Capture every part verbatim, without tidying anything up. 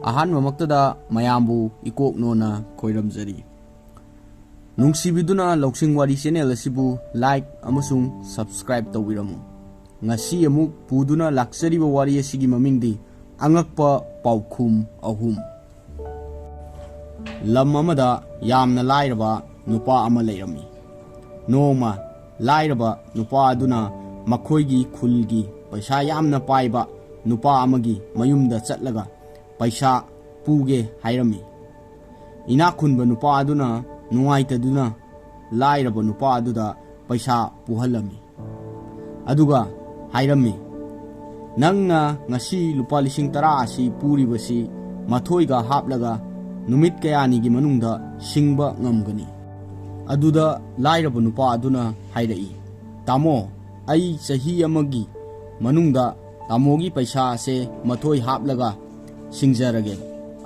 ꯑꯍꯥꯟꯕꯃꯛꯇꯗ ꯃꯌꯥꯝꯕꯨ ꯏꯀꯣꯛꯅꯣꯅ ꯈꯣꯏꯔꯝꯖꯔꯤ꯫ ꯅꯨꯡꯁꯤꯕꯤꯗꯨꯅ ꯂꯧꯁꯤꯡ ꯋꯥꯔꯤ ꯆꯦꯅꯦꯜ ꯑꯁꯤꯕꯨ ꯂꯥꯏꯛ ꯑꯃꯁꯨꯡ ꯁꯕꯁꯀ꯭ꯔꯥꯏꯕ ꯇꯧꯕꯤꯔꯝꯃꯨ꯫ ꯉꯁꯤ ꯑꯃꯨꯛ ꯄꯨꯗꯨꯅ ꯂꯥꯛꯆꯔꯤꯕ ꯋꯥꯔꯤ ꯑꯁꯤꯒꯤ ꯃꯃꯤꯡꯗꯤ ꯑꯉꯛꯄ ꯄꯥꯎꯈꯨꯝ ꯑꯍꯨꯝ꯫ ꯂꯝ ꯑꯃꯗ ꯌꯥꯝꯅ ꯂꯥꯏꯔꯕ ꯅꯨꯄꯥ ꯑꯃ ꯂꯩꯔꯝꯃꯤ꯫ ꯅꯣꯡꯃ ꯂꯥꯏꯔꯕ ꯅꯨꯄꯥ ꯑꯗꯨꯅ ꯃꯈꯣꯏꯒꯤ ꯈꯨꯜꯒꯤ ꯄꯩꯁꯥ ꯌꯥꯝꯅ ꯄꯥꯏꯕ ꯅꯨꯄꯥ ꯑꯃꯒꯤ ꯃꯌꯨꯝꯗ ꯆꯠꯂꯒ ꯄꯩꯁꯥ ꯄꯨꯒꯦ ꯍꯥꯏꯔꯝꯃꯤ꯫ ꯏꯅꯥꯛ ꯈꯨꯟꯕ ꯅꯨꯄꯥ ꯑꯗꯨꯅ ꯅꯨꯡꯉꯥꯏꯇꯗꯨꯅ ꯂꯥꯏꯔꯕ ꯅꯨꯄꯥ ꯑꯗꯨꯗ ꯄꯩꯁꯥ ꯄꯨꯍꯜꯂꯝꯃꯤ꯫ ꯑꯗꯨꯒ ꯍꯥꯏꯔꯝꯃꯤ, "ꯅꯪꯅ ꯉꯁꯤ ꯂꯨꯄꯥ ꯂꯤꯁꯤꯡ ꯇꯔꯥ ꯑꯁꯤ ꯄꯨꯔꯤꯕꯁꯤ ꯃꯊꯣꯏꯒ ꯍꯥꯞꯂꯒ ꯅꯨꯃꯤꯠ ꯀꯌꯥꯅꯤꯒꯤ ꯃꯅꯨꯡꯗ ꯁꯤꯡꯕ ꯉꯝꯒꯅꯤ?" ꯑꯗꯨꯗ ꯂꯥꯏꯔꯕ ꯅꯨꯄꯥ ꯑꯗꯨꯅ ꯍꯥꯏꯔꯛꯏ, "ꯇꯥꯃꯣ, ꯑꯩ ꯆꯍꯤ ꯑꯃꯒꯤ ꯃꯅꯨꯡꯗ ꯇꯥꯃꯣꯒꯤ ꯄꯩꯁꯥ ꯑꯁꯦ ꯃꯊꯣꯏ ꯍꯥꯞꯂꯒ ꯁꯤꯡꯖꯔꯒꯦ꯫"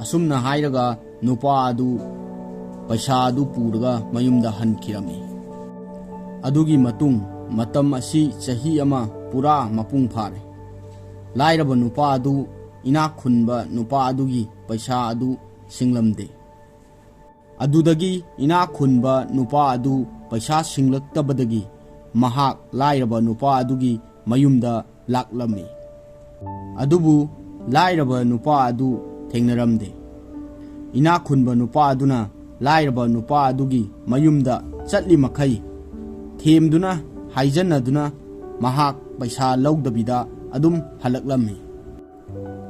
ꯑꯁꯨꯝꯅ ꯍꯥꯏꯔꯒ ꯅꯨꯄꯥ ꯑꯗꯨ ꯄꯩꯁꯥ ꯑꯗꯨ ꯄꯨꯔꯒ ꯃꯌꯨꯝꯗ ꯍꯟꯈꯤꯔꯝꯃꯤ꯫ ꯑꯗꯨꯒꯤ ꯃꯇꯨꯡ ꯃꯇꯝ ꯑꯁꯤ ꯆꯍꯤ ꯑꯃ ꯄꯨꯔꯥ ꯃꯄꯨꯡ ꯐꯥꯔꯦ꯫ ꯂꯥꯏꯔꯕ ꯅꯨꯄꯥ ꯑꯗꯨ ꯏꯅꯥꯛ ꯈꯨꯟꯕ ꯅꯨꯄꯥ ꯑꯗꯨꯒꯤ ꯄꯩꯁꯥ ꯑꯗꯨ ꯁꯤꯡꯂꯝꯗꯦ꯫ ꯑꯗꯨꯗꯒꯤ ꯏꯅꯥꯛ ꯈꯨꯟꯕ ꯅꯨꯄꯥ ꯑꯗꯨ ꯄꯩꯁꯥ ꯁꯤꯡꯂꯛꯇꯕꯗꯒꯤ ꯃꯍꯥꯛ ꯂꯥꯏꯔꯕ ꯅꯨꯄꯥ ꯑꯗꯨꯒꯤ ꯃꯌꯨꯝꯗ ꯂꯥꯛꯂꯝꯃꯤ꯫ ꯑꯗꯨꯕꯨ ꯂꯥꯏꯔꯕ ꯅꯨꯄꯥ ꯑꯗꯨ ꯊꯦꯡꯅꯔꯝꯗꯦ꯫ ꯏꯅꯥꯛ ꯈꯨꯟꯕ ꯅꯨꯄꯥ ꯑꯗꯨꯅ ꯂꯥꯏꯔꯕ ꯅꯨꯄꯥ ꯑꯗꯨꯒꯤ ꯃꯌꯨꯝꯗ ꯆꯠꯂꯤ ꯃꯈꯩ ꯊꯦꯝꯗꯨꯅ, ꯍꯥꯏꯖꯟꯅꯗꯨꯅ ꯃꯍꯥꯛ ꯄꯩꯁꯥ ꯂꯧꯗꯕꯤꯗ ꯑꯗꯨꯝ ꯍꯜꯂꯛꯂꯝꯃꯤ꯫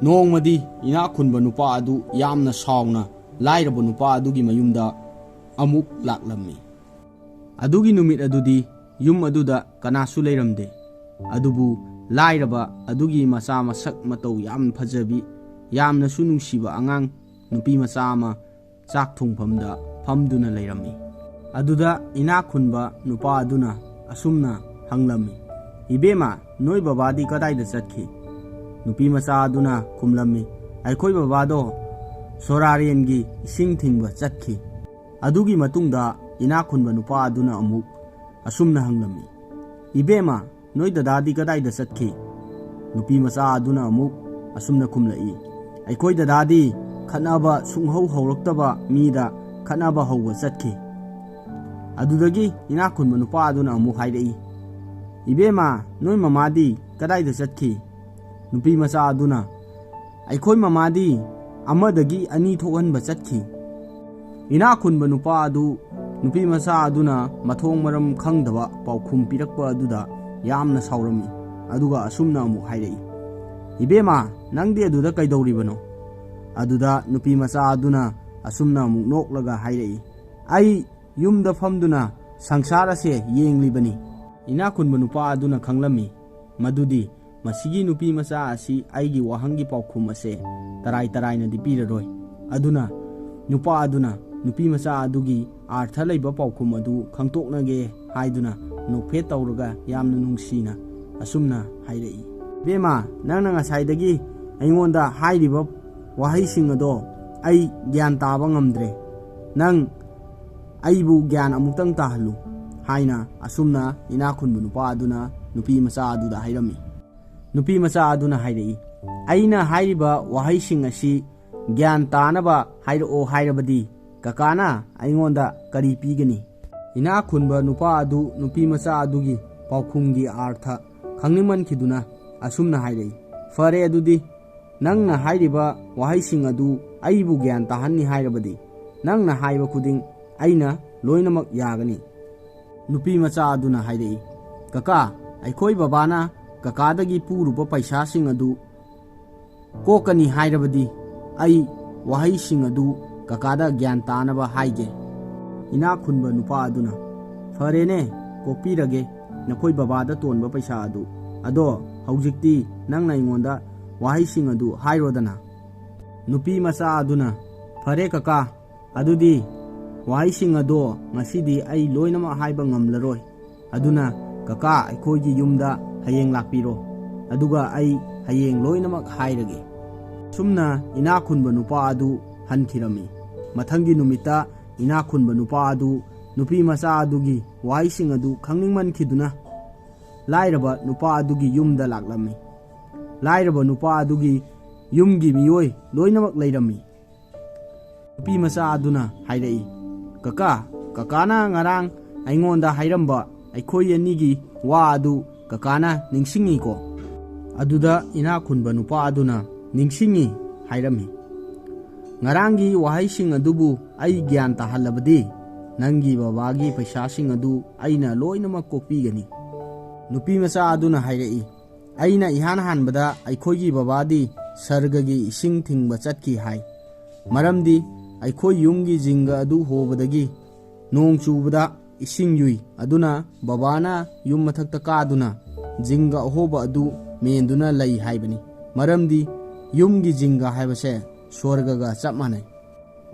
ꯅꯣꯡꯃꯗꯤ ꯏꯅꯥꯛ ꯈꯨꯟꯕ ꯅꯨꯄꯥ ꯑꯗꯨ ꯌꯥꯝꯅ ꯁꯥꯎꯅ ꯂꯥꯏꯔꯕ ꯅꯨꯄꯥ ꯑꯗꯨꯒꯤ ꯃꯌꯨꯝꯗ ꯑꯃꯨꯛ ꯂꯥꯛꯂꯝꯃꯤ꯫ ꯑꯗꯨꯒꯤ ꯅꯨꯃꯤꯠ ꯑꯗꯨꯗꯤ ꯌꯨꯝ ꯑꯗꯨꯗ ꯀꯅꯥꯁꯨ ꯂꯩꯔꯝꯗꯦ꯫ ꯑꯗꯨꯕꯨ ꯂꯥꯏꯔꯕ ꯑꯗꯨꯒꯤ ꯃꯆꯥ ꯃꯁꯛ ꯃꯇꯧ ꯌꯥꯝ ꯐꯖꯕꯤ, ꯌꯥꯝꯅꯁꯨ ꯅꯨꯡꯁꯤꯕ ꯑꯉꯥꯡ ꯅꯨꯄꯤ ꯃꯆꯥ ꯑꯃ ꯆꯥꯛ ꯊꯣꯡꯐꯝꯗ ꯐꯝꯗꯨꯅ ꯂꯩꯔꯝꯃꯤ꯫ ꯑꯗꯨꯗ ꯏꯅꯥꯛ ꯈꯨꯟꯕ ꯅꯨꯄꯥ ꯑꯗꯨꯅ ꯑꯁꯨꯝꯅ ꯍꯪꯂꯝꯃꯤ, "ꯏꯕꯦꯝꯃ, ꯅꯣꯏ ꯕꯕꯥꯗꯤ ꯀꯗꯥꯏꯗ ꯆꯠꯈꯤ?" ꯅꯨꯄꯤ ꯃꯆꯥ ꯑꯗꯨꯅ ꯈꯨꯝꯂꯝꯃꯤ, "ꯑꯩꯈꯣꯏ ꯕꯕꯥꯗꯣ ꯁꯣꯔꯥꯔꯦꯟꯒꯤ ꯏꯁꯤꯡ ꯊꯤꯡꯕ ꯆꯠꯈꯤ꯫" ꯑꯗꯨꯒꯤ ꯃꯇꯨꯡꯗ ꯏꯅꯥꯛ ꯈꯨꯟꯕ ꯅꯨꯄꯥ ꯑꯗꯨꯅ ꯑꯃꯨꯛ ꯑꯁꯨꯝꯅ ꯍꯪꯂꯝꯃꯤ, "ꯏꯕꯦꯝꯃ, ꯅꯣꯏ ꯗꯗꯥꯗꯤ ꯀꯗꯥꯏꯗ ꯆꯠꯈꯤ?" ꯅꯨꯄꯤ ꯃꯆꯥ ꯑꯗꯨꯅ ꯑꯃꯨꯛ ꯑꯁꯨꯝꯅ ꯈꯨꯝꯂꯛꯏ, ꯑꯩꯈꯣꯏ ꯗꯗꯥꯗꯤ ꯈꯠꯅꯕ ꯁꯨꯡꯍꯧ ꯍꯧꯔꯛꯇꯕ ꯃꯤꯗ ꯈꯠꯅꯕ ꯍꯧꯕ ꯆꯠꯈꯤ꯫ ꯑꯗꯨꯗꯒꯤ ꯏꯅꯥꯛ ꯈꯨꯟꯕ ꯅꯨꯄꯥ ꯑꯗꯨꯅ ꯑꯃꯨꯛ ꯍꯥꯏꯔꯛꯏ, "ꯏꯕꯦꯝꯃ, ꯅꯣꯏ ꯃꯃꯥꯗꯤ ꯀꯗꯥꯏꯗ ꯆꯠꯈꯤ?" ꯅꯨꯄꯤ ꯃꯆꯥ ꯑꯗꯨꯅ, "ꯑꯩꯈꯣꯏ ꯃꯃꯥꯗꯤ ꯑꯃꯗꯒꯤ ꯑꯅꯤ ꯊꯣꯛꯍꯟꯕ ꯆꯠꯈꯤ꯫" ꯏꯅꯥꯛ ꯈꯨꯟꯕ ꯅꯨꯄꯥ ꯑꯗꯨ, ꯅꯨꯄꯤ ꯃꯆꯥ ꯑꯗꯨꯅ ꯃꯊꯣꯡ ꯃꯔꯝ ꯈꯪꯗꯕ ꯄꯥꯎꯈꯨꯝ ꯄꯤꯔꯛꯄ ꯑꯗꯨꯗ ꯌꯥꯝꯅ ꯁꯥꯎꯔꯝꯃꯤ꯫ ꯑꯗꯨꯒ ꯑꯁꯨꯝꯅ ꯑꯃꯨꯛ ꯍꯥꯏꯔꯛꯏ, "ꯏꯕꯦꯝꯃ, ꯅꯪꯗꯤ ꯑꯗꯨꯗ ꯀꯩꯗꯧꯔꯤꯕꯅꯣ?" ꯑꯗꯨꯗ ꯅꯨꯄꯤ ꯃꯆꯥ ꯑꯗꯨꯅ ꯑꯁꯨꯝꯅ ꯑꯃꯨꯛ ꯅꯣꯛꯂꯒ ꯍꯥꯏꯔꯛꯏ, "ꯑꯩ ꯌꯨꯝꯗ ꯐꯝꯗꯨꯅ ꯁꯪꯁꯥꯔ ꯑꯁꯦ ꯌꯦꯡꯂꯤꯕꯅꯤ꯫" ꯏꯅꯥꯛ ꯈꯨꯟꯕ ꯅꯨꯄꯥ ꯑꯗꯨꯅ ꯈꯪꯂꯝꯃꯤ ꯃꯗꯨꯗꯤ ꯃꯁꯤꯒꯤ ꯅꯨꯄꯤ ꯃꯆꯥ ꯑꯁꯤ ꯑꯩꯒꯤ ꯋꯥꯍꯪꯒꯤ ꯄꯥꯎꯈꯨꯝ ꯑꯁꯦ ꯇꯔꯥꯏ ꯇꯔꯥꯏꯅꯗꯤ ꯄꯤꯔꯔꯣꯏ꯫ ꯑꯗꯨꯅ ꯅꯨꯄꯥ ꯑꯗꯨꯅ ꯅꯨꯄꯤ ꯃꯆꯥ ꯑꯗꯨꯒꯤ ꯑꯥꯔꯊ ꯂꯩꯕ ꯄꯥꯎꯈꯨꯝ ꯑꯗꯨ ꯈꯪꯗꯣꯛꯅꯒꯦ ꯍꯥꯏꯗꯨꯅ ꯅꯣꯛꯐꯦꯠ ꯇꯧꯔꯒ ꯌꯥꯝꯅ ꯅꯨꯡꯁꯤꯅ ꯑꯁꯨꯝꯅ ꯍꯥꯏꯔꯛꯏ, "ꯏꯕꯦꯝꯃ, ꯅꯪꯅ ꯉꯁꯥꯏꯗꯒꯤ ꯑꯩꯉꯣꯟꯗ ꯍꯥꯏꯔꯤꯕ ꯋꯥꯍꯩꯁꯤꯡ ꯑꯗꯣ ꯑꯩ ꯒ꯭ꯌꯥꯟ ꯇꯥꯕ ꯉꯝꯗ꯭ꯔꯦ꯫ ꯅꯪ ꯑꯩꯕꯨ ꯒ꯭ꯌꯥꯟ ꯑꯃꯨꯛꯇꯪ ꯇꯥꯍꯜꯂꯨ" ꯍꯥꯏꯅ ꯑꯁꯨꯝꯅ ꯏꯅꯥꯛ ꯈꯨꯟꯕ ꯅꯨꯄꯥ ꯑꯗꯨꯅ ꯅꯨꯄꯤ ꯃꯆꯥ ꯑꯗꯨꯗ ꯍꯥꯏꯔꯝꯃꯤ꯫ ꯅꯨꯄꯤ ꯃꯆꯥ ꯑꯗꯨꯅ ꯍꯥꯏꯔꯛꯏ, "ꯑꯩꯅ ꯍꯥꯏꯔꯤꯕ ꯋꯥꯍꯩꯁꯤꯡ ꯑꯁꯤ ꯒ꯭ꯌꯥꯟ ꯇꯥꯅꯕ ꯍꯥꯏꯔꯛꯑꯣ ꯍꯥꯏꯔꯕꯗꯤ ꯀꯀꯥꯅ ꯑꯩꯉꯣꯟꯗ ꯀꯔꯤ ꯄꯤꯒꯅꯤ?" ꯏꯅꯥꯛ ꯈꯨꯟꯕ ꯅꯨꯄꯥ ꯑꯗꯨ ꯅꯨꯄꯤ ꯃꯆꯥ ꯑꯗꯨꯒꯤ ꯄꯥꯎꯈꯨꯝꯒꯤ ꯑꯥꯔꯊ ꯈꯪꯅꯤꯡꯃꯟꯈꯤꯗꯨꯅ ꯑꯁꯨꯝꯅ ꯍꯥꯏꯔꯛꯏ, "ꯐꯔꯦ ꯑꯗꯨꯗꯤ, ꯅꯪꯅ ꯍꯥꯏꯔꯤꯕ ꯋꯥꯍꯩꯁꯤꯡ ꯑꯗꯨ ꯑꯩꯕꯨ ꯒ꯭ꯌꯥꯟ ꯇꯥꯍꯟꯅꯤ ꯍꯥꯏꯔꯕꯗꯤ, ꯅꯪꯅ ꯍꯥꯏꯕ ꯈꯨꯗꯤꯡ ꯑꯩꯅ ꯂꯣꯏꯅꯃꯛ ꯌꯥꯒꯅꯤ꯫" ꯅꯨꯄꯤ ꯃꯆꯥ ꯑꯗꯨꯅ ꯍꯥꯏꯔꯛꯏ, "ꯀꯀꯥ, ꯑꯩꯈꯣꯏ ꯕꯕꯥꯅ ꯀꯀꯥꯗꯒꯤ ꯄꯨꯔꯨꯕ ꯄꯩꯁꯥꯁꯤꯡ ꯑꯗꯨ ꯀꯣꯛꯀꯅꯤ ꯍꯥꯏꯔꯕꯗꯤ ꯑꯩ ꯋꯥꯍꯩꯁꯤꯡ ꯑꯗꯨ ꯀꯀꯥꯗ ꯒ꯭ꯌꯥꯟ ꯇꯥꯅꯕ ꯍꯥꯏꯒꯦ꯫" ꯏꯅꯥꯛ ꯈꯨꯟꯕ ꯅꯨꯄꯥ ꯑꯗꯨꯅ, "ꯐꯔꯦꯅꯦ, ꯀꯣꯛꯄꯤꯔꯒꯦ ꯅꯈꯣꯏ ꯕꯕꯥꯗ ꯇꯣꯟꯕ ꯄꯩꯁꯥ ꯑꯗꯨ꯫ ꯑꯗꯣ ꯍꯧꯖꯤꯛꯇꯤ ꯅꯪꯅ ꯑꯩꯉꯣꯟꯗ ꯋꯥꯍꯩꯁꯤꯡ ꯑꯗꯨ ꯍꯥꯏꯔꯣꯗꯅ꯫" ꯅꯨꯄꯤ ꯃꯆꯥ ꯑꯗꯨꯅ, "ꯐꯔꯦ ꯀꯀꯥ, ꯑꯗꯨꯗꯤ ꯋꯥꯍꯩꯁꯤꯡ ꯑꯗꯣ ꯉꯁꯤꯗꯤ ꯑꯩ ꯂꯣꯏꯅꯃꯛ ꯍꯥꯏꯕ ꯉꯝꯂꯔꯣꯏ꯫ ꯑꯗꯨꯅ ꯀꯀꯥ ꯑꯩꯈꯣꯏꯒꯤ ꯌꯨꯝꯗ ꯍꯌꯦꯡ ꯂꯥꯛꯄꯤꯔꯣ꯫ ꯑꯗꯨꯒ ꯑꯩ ꯍꯌꯦꯡ ꯂꯣꯏꯅꯃꯛ ꯍꯥꯏꯔꯒꯦ꯫" ꯁꯨꯝꯅ ꯏꯅꯥꯛ ꯈꯨꯟꯕ ꯅꯨꯄꯥ ꯑꯗꯨ ꯍꯟꯈꯤꯔꯝꯃꯤ꯫ ꯃꯊꯪꯒꯤ ꯅꯨꯃꯤꯠꯇ ꯏꯅꯥꯛ ꯈꯨꯟꯕ ꯅꯨꯄꯥ ꯑꯗꯨ ꯅꯨꯄꯤ ꯃꯆꯥ ꯑꯗꯨꯒꯤ ꯋꯥꯍꯩꯁꯤꯡ ꯑꯗꯨ ꯈꯪꯅꯤꯡꯃꯟꯈꯤꯗꯨꯅ ꯂꯥꯏꯔꯕ ꯅꯨꯄꯥ ꯑꯗꯨꯒꯤ ꯌꯨꯝꯗ ꯂꯥꯛꯂꯝꯃꯤ꯫ ꯂꯥꯏꯔꯕ ꯅꯨꯄꯥ ꯑꯗꯨꯒꯤ ꯌꯨꯝꯒꯤ ꯃꯤꯑꯣꯏ ꯂꯣꯏꯅꯃꯛ ꯂꯩꯔꯝꯃꯤ꯫ ꯅꯨꯄꯤ ꯃꯆꯥ ꯑꯗꯨꯅ ꯍꯥꯏꯔꯛꯏ, "ꯀꯀꯥ, ꯀꯀꯥꯅ ꯉꯔꯥꯡ ꯑꯩꯉꯣꯟꯗ ꯍꯥꯏꯔꯝꯕ ꯑꯩꯈꯣꯏ ꯑꯅꯤꯒꯤ ꯋꯥ ꯑꯗꯨ ꯀꯀꯥꯅ ꯅꯤꯡꯁꯤꯡꯉꯤꯀꯣ?" ꯑꯗꯨꯗ ꯏꯅꯥꯛ ꯈꯨꯟꯕ ꯅꯨꯄꯥ ꯑꯗꯨꯅ, "ꯅꯤꯡꯁꯤꯡꯉꯤ" ꯍꯥꯏꯔꯝꯃꯤ꯫ "ꯉꯔꯥꯡꯒꯤ ꯋꯥꯍꯩꯁꯤꯡ ꯑꯗꯨꯕꯨ ꯑꯩ ꯒ꯭ꯌꯥꯟ ꯇꯥꯍꯜꯂꯕꯗꯤ, ꯅꯪꯒꯤ ꯕꯕꯥꯒꯤ ꯄꯩꯁꯥꯁꯤꯡ ꯑꯗꯨ ꯑꯩꯅ ꯂꯣꯏꯅꯃꯛ ꯀꯣꯛꯄꯤꯒꯅꯤ꯫" ꯅꯨꯄꯤ ꯃꯆꯥ ꯑꯗꯨꯅ ꯍꯥꯏꯔꯛꯏ, "ꯑꯩꯅ ꯏꯍꯥꯟ ꯍꯥꯟꯕꯗ ꯑꯩꯈꯣꯏꯒꯤ ꯕꯕꯥꯗꯤ ꯁꯔꯒꯒꯤ ꯏꯁꯤꯡ ꯊꯤꯡꯕ ꯆꯠꯈꯤ ꯍꯥꯏ꯫ ꯃꯔꯝꯗꯤ ꯑꯩꯈꯣꯏ ꯌꯨꯝꯒꯤ ꯖꯤꯡꯒ ꯑꯗꯨ ꯍꯣꯕꯗꯒꯤ ꯅꯣꯡ ꯆꯨꯕꯗ ꯏꯁꯤꯡ ꯌꯨꯏ꯫ ꯑꯗꯨꯅ ꯕꯕꯥꯅ ꯌꯨꯝ ꯃꯊꯛꯇ ꯀꯥꯗꯨꯅ ꯖꯤꯡꯒ ꯑꯍꯣꯕ ꯑꯗꯨ ꯃꯦꯟꯗꯨꯅ ꯂꯩ ꯍꯥꯏꯕꯅꯤ꯫ ꯃꯔꯝꯗꯤ ꯌꯨꯝꯒꯤ ꯖꯤꯡꯒ ꯍꯥꯏꯕꯁꯦ ꯁ꯭ꯋꯔꯒꯒ ꯆꯞ ꯃꯥꯟꯅꯩ꯫"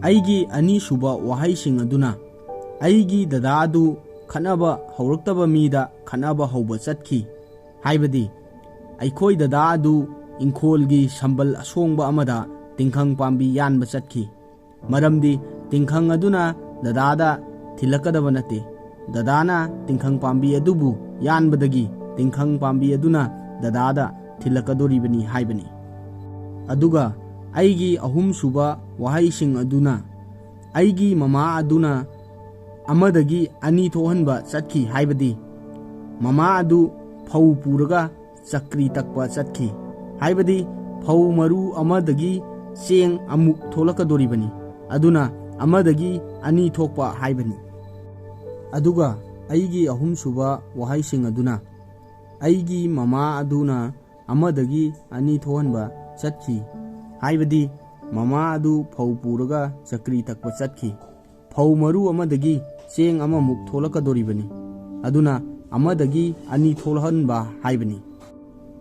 ꯑꯩꯒꯤ ꯑꯅꯤꯁꯨꯕ ꯋꯥꯍꯩꯁꯤꯡ ꯑꯗꯨꯅ, "ꯑꯩꯒꯤ ꯗꯗꯥ ꯑꯗꯨ ꯈꯠꯅꯕ ꯍꯧꯔꯛꯇꯕ ꯃꯤꯗ ꯈꯠꯅꯕ ꯍꯧꯕ ꯆꯠꯈꯤ", ꯍꯥꯏꯕꯗꯤ ꯑꯩꯈꯣꯏ ꯗꯗꯥ ꯑꯗꯨ ꯏꯪꯈꯣꯜꯒꯤ ꯁꯝꯕꯜ ꯑꯁꯣꯡꯕ ꯑꯃꯗ ꯇꯤꯡꯈꯪ ꯄꯥꯝꯕꯤ ꯌꯥꯟꯕ ꯆꯠꯈꯤ꯫ ꯃꯔꯝꯗꯤ ꯇꯤꯡꯈꯪ ꯑꯗꯨꯅ ꯗꯗꯥꯗ ꯊꯤꯜꯂꯛꯀꯗꯕ ꯅꯠꯇꯦ꯫ ꯗꯗꯥꯅ ꯇꯤꯡꯈꯪ ꯄꯥꯝꯕꯤ ꯑꯗꯨꯕꯨ ꯌꯥꯟꯕꯗꯒꯤ ꯇꯤꯡꯈꯪ ꯄꯥꯝꯕꯤ ꯑꯗꯨꯅ ꯗꯗꯥꯗ ꯊꯤꯜꯂꯛꯀꯗꯣꯔꯤꯕꯅꯤ ꯍꯥꯏꯕꯅꯤ꯫ ꯑꯗꯨꯒ ꯑꯩꯒꯤ ꯑꯍꯨꯝꯁꯨꯕ ꯋꯥꯍꯩꯁꯤꯡ ꯑꯗꯨꯅ, "ꯑꯩꯒꯤ ꯃꯃꯥ ꯑꯗꯨꯅ ꯑꯃꯗꯒꯤ ꯑꯅꯤ ꯊꯣꯛꯍꯟꯕ ꯆꯠꯈꯤ", ꯍꯥꯏꯕꯗꯤ ꯃꯃꯥ ꯑꯗꯨ ꯐꯧ ꯄꯨꯔꯒ ꯆꯀ꯭ꯔꯤ ꯇꯛꯄ ꯆꯠꯈꯤ, ꯍꯥꯏꯕꯗꯤ ꯐꯧ ꯃꯔꯨ ꯑꯃꯗꯒꯤ ꯆꯦꯡ ꯑꯃꯨꯛ ꯊꯣꯛꯂꯛꯀꯗꯣꯔꯤꯕꯅꯤ꯫ ꯑꯗꯨꯅ ꯑꯃꯗꯒꯤ ꯑꯅꯤ ꯊꯣꯛꯄ ꯍꯥꯏꯕꯅꯤ꯫ ꯑꯗꯨꯒ ꯑꯩꯒꯤ ꯑꯍꯨꯝꯁꯨꯕ ꯋꯥꯍꯩꯁꯤꯡ ꯑꯗꯨꯅ, "ꯑꯩꯒꯤ ꯃꯃꯥ ꯑꯗꯨꯅ ꯑꯃꯗꯒꯤ ꯑꯅꯤ ꯊꯣꯛꯍꯟꯕ ꯆꯠꯈꯤ", ꯍꯥꯏꯕꯗꯤ ꯃꯃꯥ ꯑꯗꯨ ꯐꯧ ꯄꯨꯔꯒ ꯆꯀ꯭ꯔꯤ ꯇꯛꯄ ꯆꯠꯈꯤ꯫ ꯐꯧ ꯃꯔꯨ ꯑꯃꯗꯒꯤ ꯆꯦꯡ ꯑꯃꯃꯨꯛ ꯊꯣꯛꯂꯛꯀꯗꯣꯔꯤꯕꯅꯤ꯫ ꯑꯗꯨꯅ ꯑꯃꯗꯒꯤ ꯑꯅꯤ ꯊꯣꯛꯍꯟꯕ ꯍꯥꯏꯕꯅꯤ꯫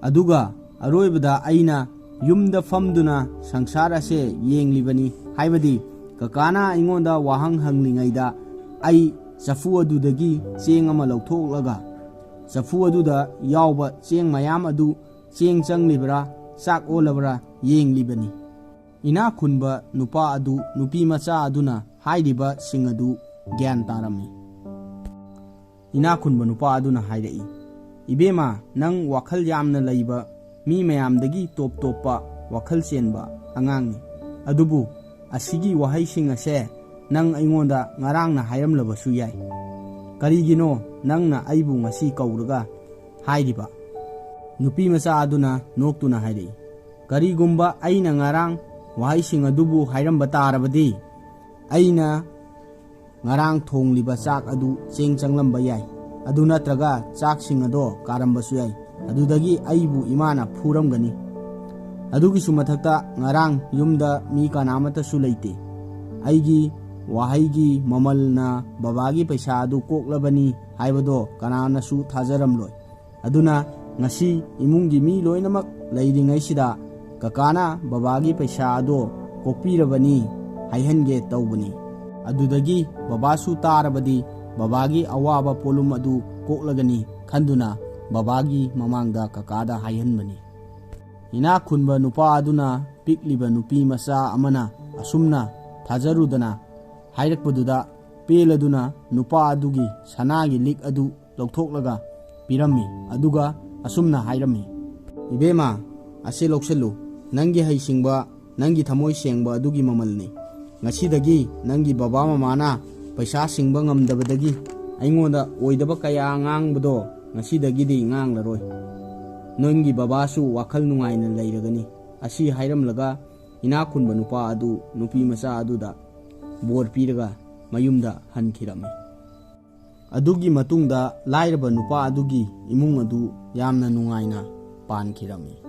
ꯑꯗꯨꯒ ꯑꯔꯣꯏꯕꯗ ꯑꯩꯅ ꯌꯨꯝꯗ ꯐꯝꯗꯨꯅ ꯁꯪꯁꯥꯔ ꯑꯁꯦ ꯌꯦꯡꯂꯤꯕꯅꯤ, ꯍꯥꯏꯕꯗꯤ ꯀꯀꯥꯅ ꯑꯩꯉꯣꯟꯗ ꯋꯥꯍꯪ ꯍꯪꯂꯤꯉꯩꯗ ꯑꯩ ꯆꯐꯨ ꯑꯗꯨꯗꯒꯤ ꯆꯦꯡ ꯑꯃ ꯂꯧꯊꯣꯛꯂꯒ ꯆꯐꯨ ꯑꯗꯨꯗ ꯌꯥꯎꯕ ꯆꯦꯡ ꯃꯌꯥꯝ ꯑꯗꯨ ꯆꯦꯡ ꯆꯪꯂꯤꯕ꯭ꯔꯥ, ꯆꯥꯛ ꯑꯣꯜꯂꯕ꯭ꯔꯥ ꯌꯦꯡꯂꯤꯕꯅꯤ꯫ ꯏꯅꯥꯛ ꯈꯨꯟꯕ ꯅꯨꯄꯥ ꯑꯗꯨ ꯅꯨꯄꯤ ꯃꯆꯥ ꯑꯗꯨꯅ ꯍꯥꯏꯔꯤꯕꯁꯤꯡ ꯑꯗꯨ ꯒ꯭ꯌꯥꯟ ꯇꯥꯔꯝꯃꯤ꯫ ꯏꯅꯥꯛ ꯈꯨꯟꯕ ꯅꯨꯄꯥ ꯑꯗꯨꯅ ꯍꯥꯏꯔꯛꯏ, "ꯏꯕꯦꯝꯃ, ꯅꯪ ꯋꯥꯈꯜ ꯌꯥꯝꯅ ꯂꯩꯕ, ꯃꯤ ꯃꯌꯥꯝꯗꯒꯤ ꯇꯣꯞ ꯇꯣꯞꯄ ꯋꯥꯈꯜ ꯆꯦꯟꯕ ꯑꯉꯥꯡꯅꯤ꯫ ꯑꯗꯨꯕꯨ ꯑꯁꯤꯒꯤ ꯋꯥꯍꯩꯁꯤꯡ ꯑꯁꯦ ꯅꯪ ꯑꯩꯉꯣꯟꯗ ꯉꯔꯥꯡꯅ ꯍꯥꯏꯔꯝꯂꯕꯁꯨ ꯌꯥꯏ꯫ ꯀꯔꯤꯒꯤꯅꯣ ꯅꯪꯅ ꯑꯩꯕꯨ ꯉꯁꯤ ꯀꯧꯔꯒ ꯍꯥꯏꯔꯤꯕ?" ꯅꯨꯄꯤ ꯃꯆꯥ ꯑꯗꯨꯅ ꯅꯣꯛꯇꯨꯅ ꯍꯥꯏꯔꯛꯏ, "ꯀꯔꯤꯒꯨꯝꯕ ꯑꯩꯅ ꯉꯔꯥꯡ ꯋꯥꯍꯩꯁꯤꯡ ꯑꯗꯨꯕꯨ ꯍꯥꯏꯔꯝꯕ ꯇꯥꯔꯕꯗꯤ, ꯑꯩꯅ ꯉꯔꯥꯡ ꯊꯣꯡꯂꯤꯕ ꯆꯥꯛ ꯑꯗꯨ ꯆꯦꯡ ꯆꯪꯂꯝꯕ ꯌꯥꯏ꯫ ꯑꯗꯨ ꯅꯠꯇ꯭ꯔꯒ ꯆꯥꯛꯁꯤꯡ ꯑꯗꯣ ꯀꯥꯔꯝꯕꯁꯨ ꯌꯥꯏ꯫ ꯑꯗꯨꯗꯒꯤ ꯑꯩꯕꯨ ꯏꯃꯥꯅ ꯐꯨꯔꯝꯒꯅꯤ꯫ ꯑꯗꯨꯒꯤꯁꯨ ꯃꯊꯛꯇ ꯉꯔꯥꯡ ꯌꯨꯝꯗ ꯃꯤ ꯀꯅꯥꯃꯠꯇꯁꯨ ꯂꯩꯇꯦ꯫ ꯑꯩꯒꯤ ꯋꯥꯍꯩꯒꯤ ꯃꯃꯜꯅ ꯕꯕꯥꯒꯤ ꯄꯩꯁꯥ ꯑꯗꯨ ꯀꯣꯛꯂꯕꯅꯤ ꯍꯥꯏꯕꯗꯣ ꯀꯅꯥꯅꯁꯨ ꯊꯥꯖꯔꯝꯂꯣꯏ꯫ ꯑꯗꯨꯅ ꯉꯁꯤ ꯏꯃꯨꯡꯒꯤ ꯃꯤ ꯂꯣꯏꯅꯃꯛ ꯂꯩꯔꯤꯉꯩꯁꯤꯗ ꯀꯀꯥꯅ ꯕꯕꯥꯒꯤ ꯄꯩꯁꯥ ꯑꯗꯣ ꯀꯣꯛꯄꯤꯔꯕꯅꯤ ꯍꯥꯏꯍꯟꯒꯦ ꯇꯧꯕꯅꯤ꯫ ꯑꯗꯨꯗꯒꯤ ꯕꯕꯥꯁꯨ ꯇꯥꯔꯕꯗꯤ ꯕꯕꯥꯒꯤ ꯑꯋꯥꯕ ꯄꯣꯠꯂꯨꯝ ꯑꯗꯨ ꯀꯣꯛꯂꯒꯅꯤ ꯈꯟꯗꯨꯅ ꯕꯕꯥꯒꯤ ꯃꯃꯥꯡꯗ ꯀꯀꯥꯗ ꯍꯥꯏꯍꯟꯕꯅꯤ꯫" ꯏꯅꯥꯛ ꯈꯨꯟꯕ ꯅꯨꯄꯥ ꯑꯗꯨꯅ ꯄꯤꯛꯂꯤꯕ ꯅꯨꯄꯤ ꯃꯆꯥ ꯑꯃꯅ ꯑꯁꯨꯝꯅ ꯊꯥꯖꯔꯨꯗꯅ ꯍꯥꯏꯔꯛꯄꯗꯨꯗ ꯄꯦꯜꯂꯗꯨꯅ ꯅꯨꯄꯥ ꯑꯗꯨꯒꯤ ꯁꯅꯥꯒꯤ ꯂꯤꯛ ꯑꯗꯨ ꯂꯧꯊꯣꯛꯂꯒ ꯄꯤꯔꯝꯃꯤ꯫ ꯑꯗꯨꯒ ꯑꯁꯨꯝꯅ ꯍꯥꯏꯔꯝꯃꯤ, "ꯏꯕꯦꯝꯃ, ꯑꯁꯤ ꯂꯧꯁꯤꯜꯂꯨ꯫ ꯅꯪꯒꯤ ꯍꯩꯁꯤꯡꯕ, ꯅꯪꯒꯤ ꯊꯃꯣꯏ ꯁꯦꯡꯕ ꯑꯗꯨꯒꯤ ꯃꯃꯜꯅꯤ꯫ ꯉꯁꯤꯗꯒꯤ ꯅꯪꯒꯤ ꯕꯕꯥ ꯃꯃꯥꯅ ꯄꯩꯁꯥ ꯁꯤꯡꯕ ꯉꯝꯗꯕꯗꯒꯤ ꯑꯩꯉꯣꯟꯗ ꯑꯣꯏꯗꯕ ꯀꯌꯥ ꯉꯥꯡꯕꯗꯣ ꯉꯁꯤꯗꯒꯤꯗꯤ ꯉꯥꯡꯂꯔꯣꯏ꯫ ꯅꯪꯒꯤ ꯕꯕꯥꯁꯨ ꯋꯥꯈꯜ ꯅꯨꯡꯉꯥꯏꯅ ꯂꯩꯔꯒꯅꯤ꯫" ꯑꯁꯤ ꯍꯥꯏꯔꯝꯂꯒ ꯏꯅꯥꯛ ꯈꯨꯟꯕ ꯅꯨꯄꯥ ꯑꯗꯨ ꯅꯨꯄꯤ ꯃꯆꯥ ꯑꯗꯨꯗ ꯕꯣꯔ ꯄꯤꯔꯒ ꯃꯌꯨꯝꯗ ꯍꯟꯈꯤꯔꯝꯃꯤ꯫ ꯑꯗꯨꯒꯤ ꯃꯇꯨꯡꯗ ꯂꯥꯏꯔꯕ ꯅꯨꯄꯥ ꯑꯗꯨꯒꯤ ꯏꯃꯨꯡ ꯑꯗꯨ ꯌꯥꯝꯅ ꯅꯨꯡꯉꯥꯏꯅ ꯄꯥꯟꯈꯤꯔꯝꯃꯤ꯫